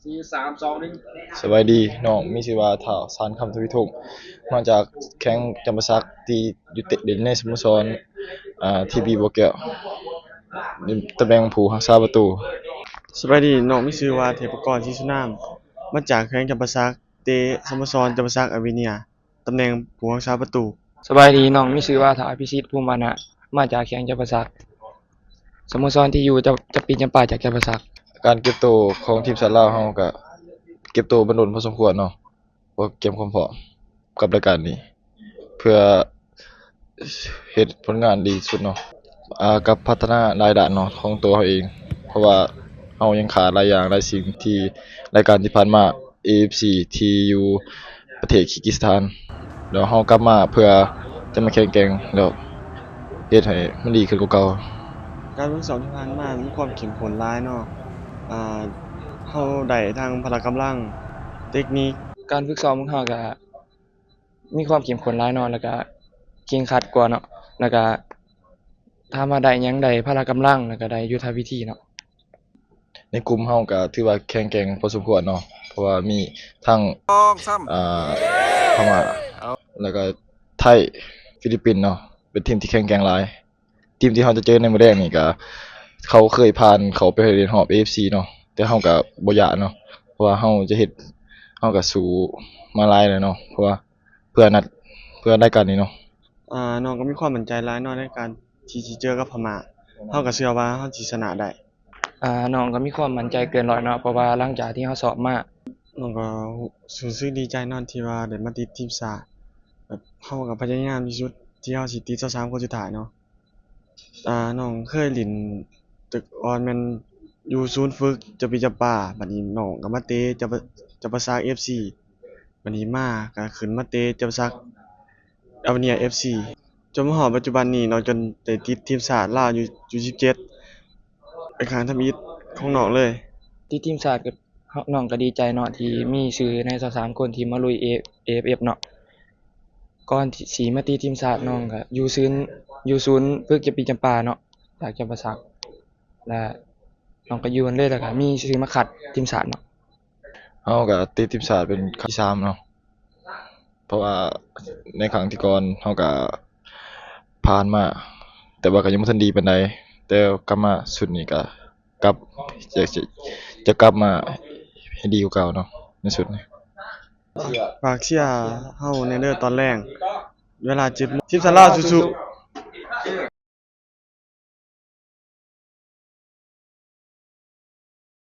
ສີ່ ສາມ ສອງ ໜຶ່ງ ສະບາຍດີນ້ອງ ມີຊື່ວ່າ ທ້າວ ຊານຄຳ ທະວີທຸງ ມາຈາກແຂວງຈຳປາສັກ ທີ່ຢູ່ເຕະຫຼິ້ນໃນສະໂມສອນ ອ່າ ທີບີ ບໍ່ແກ້ວ ຕຳແໜ່ງຜູ້ຮັກສາປະຕູ. ສະບາຍດີ ນ້ອງມີຊື່ວ່າ ເທບປະກອນ ສີສຸນາມ ມາຈາກແຂວງຈຳປາສັກ ເຕະສະໂມສອນຈຳປາສັກ ອາເວເນຍ ຕຳແໜ່ງຜູ້ຮັກສາປະຕູ. ສະບາຍດີ ນ້ອງມີຊື່ວ່າ ທ້າວ ອະພິສິດ ພູມມານະ ມາຈາກແຂວງຈຳປາສັກ ສະໂມສອນທີ່ຢູ່ຈຳ ຈຳປີຈຳປາ ຈາກຈຳປາສັກ. ການເກັບໂຕຂອງທີມຊາດລາວເຮົາກະເກັບໂຕດົນພໍສົມຄວນເນາະ ເພື່ອກຽມຄວາມພ້ອມກັບລາຍການນີ້ ເພື່ອເຮັດຜົນງານດີທີ່ສຸດເນາະ ອ່າ ກັບພັດທະນາຫຼາຍດ້ານເນາະຂອງຕົວເຮົາເອງ ເພາະວ່າເຮົາຍັງຂາດຫຼາຍຢ່າງຫຼາຍສິ່ງທີ່ລາຍການທີ່ຜ່ານມາ ເອເອັຟຊີ ທີ່ຢູ່ປະເທດຄີກິສຖານ ແລ້ວເຮົາກັບມາເພື່ອຈະມາແຂ່ງແກ່ງ ແລ້ວເຮັດໃຫ້ມັນດີຂຶ້ນກວ່າເກົ່າ. ການຝຶກຊ້ອມທີ່ຜ່ານມາມີຄວາມເຂັ້ມຂຸ້ນຫຼາຍເນາະ ອ່າ ເຮົາໄດ້ທັງພະລະກຳລັງ ເຕັກນິກ. ການຝຶກຊ້ອມຂອງເຮົາກະມີຄວາມເຂັ້ມຂຸ້ນຫຼາຍເນາະ ແລ້ວກະເຄັ່ງຄັດກວ່າເນາະ ແລ້ວກະຖາມວ່າໄດ້ຫຍັງ ໄດ້ພະລະກຳລັງ ແລ້ວກະໄດ້ຍຸດທະວິທີເນາະ. ໃນກຸ່ມເຮົາກະຖືວ່າແຂງແກ່ງພໍສົມຄວນເນາະ ເພາະວ່າມີທັງ ສອງ ສາມ ອ່າ ພະມ້າ ແລ້ວກະໄທ ຟີລິບປິນເນາະ ເປັນທີມທີ່ແຂງແກ່ງຫຼາຍ. ທີມທີ່ເຮົາຈະເຈີໃນມື້ແລງນີ້ກະ ເຂົາເຄີຍຜ່ານເຂົ້າໄປເຮັດຮອບເອເອັຟຊີເນາະ ແຕ່ເຮົາກະບໍ່ຢ້ານເນາະ ເພາະວ່າເຮົາຈະເຮັດ ເຮົາກະສູ້ມາຫຼາຍແລ້ວເນາະ ເພາະວ່າເພື່ອນັດ ເພື່ອລາຍການນີ້ເນາະ. ອ່າ ນ້ອງກະມີຄວາມໝັ້ນໃຈຫຼາຍເນາະ ໃນການທີ່ຊິເຈີກັບພະມ້າ ເຮົາກະເຊື່ອວ່າເຮົາຊິຊະນະໄດ້. ອ່າ ນ້ອງກະມີຄວາມໝັ້ນໃຈເກີນຮ້ອຍເນາະ ເພາະວ່າຫຼັງຈາກທີ່ເຮົາຊ້ອມມາ ນ້ອງກະຮູ້ສຶກດີໃຈເນາະ ທີ່ວ່າໄດ້ມາຕິດທີມຊາດ ແບບເຮົາກະພະຍາຍາມທີ່ສຸດ ທີ່ເຮົາຊິຕິດຊາວສາມຄົນສຸດທ້າຍເນາະ. ອ່າ ນ້ອງເຄີຍຫຼິ້ນແຕ່ກ່ອນແມ່ນຢູ່ສູນຝຶກຈຳປີຈຳປາ ບາດນີ້ນ້ອງກະມາເຕະຈຳປາ ຈຳປາສັກເອັຟຊີ ບາດນີ້ມາກະຂຶ້ນມາເຕະຈຳປາສັກ ອາເວເນຍເອັຟຊີ ຈົນມາຮອດປັດຈຸບັນນີ້ ນ້ອງຈົນໄດ້ຕິດທີມຊາດລາວຢູ່ ຢູສິບເຈັດ ເປັນຄັ້ງທຳອິດຂອງນ້ອງເລີຍ. ຕິດທີມຊາດກະ ນ້ອງກະດີໃຈເນາະ ທີ່ມີຊື່ໃນຊາວສາມຄົນທີ່ມາລຸຍເອ ເອເອັຟເອັຟເນາະ. ກ່ອນທີ່ ຊິມາຕິດທີມຊາດ ນ້ອງກະຢູ່ສູນ ຢູ່ສູນຝຶກຈຳປີຈຳປາເນາະ ຈາກຈຳປາສັກ ແລະ ນ້ອງກະຢູ່ຫັ້ນເລີຍ ແລ້ວກະມີຊື່ມາຄັດທີມຊາດເນາະ. ເຮົາກະຕິດທີມຊາດເປັນຄັ້ງທີສາມເນາະ ເພາະວ່າໃນຄັ້ງທີ່ກ່ອນເຮົາກະຜ່ານມາ ແຕ່ວ່າກະຍັງບໍ່ທັນດີປານໃດ ແຕ່ກັບມາຊຸດນີ້ກະ ກັບ ຈະ ຈະ ຈະກັບມາໃຫ້ດີກວ່າເກົ່າເນາະ ໃນຊຸດນີ້. ຝາກເຊຍເຮົາແດ່ເດີ ຕອນແລງເວລາເຈັດໂມງ ທີມຊາດລາວສູ້ໆ.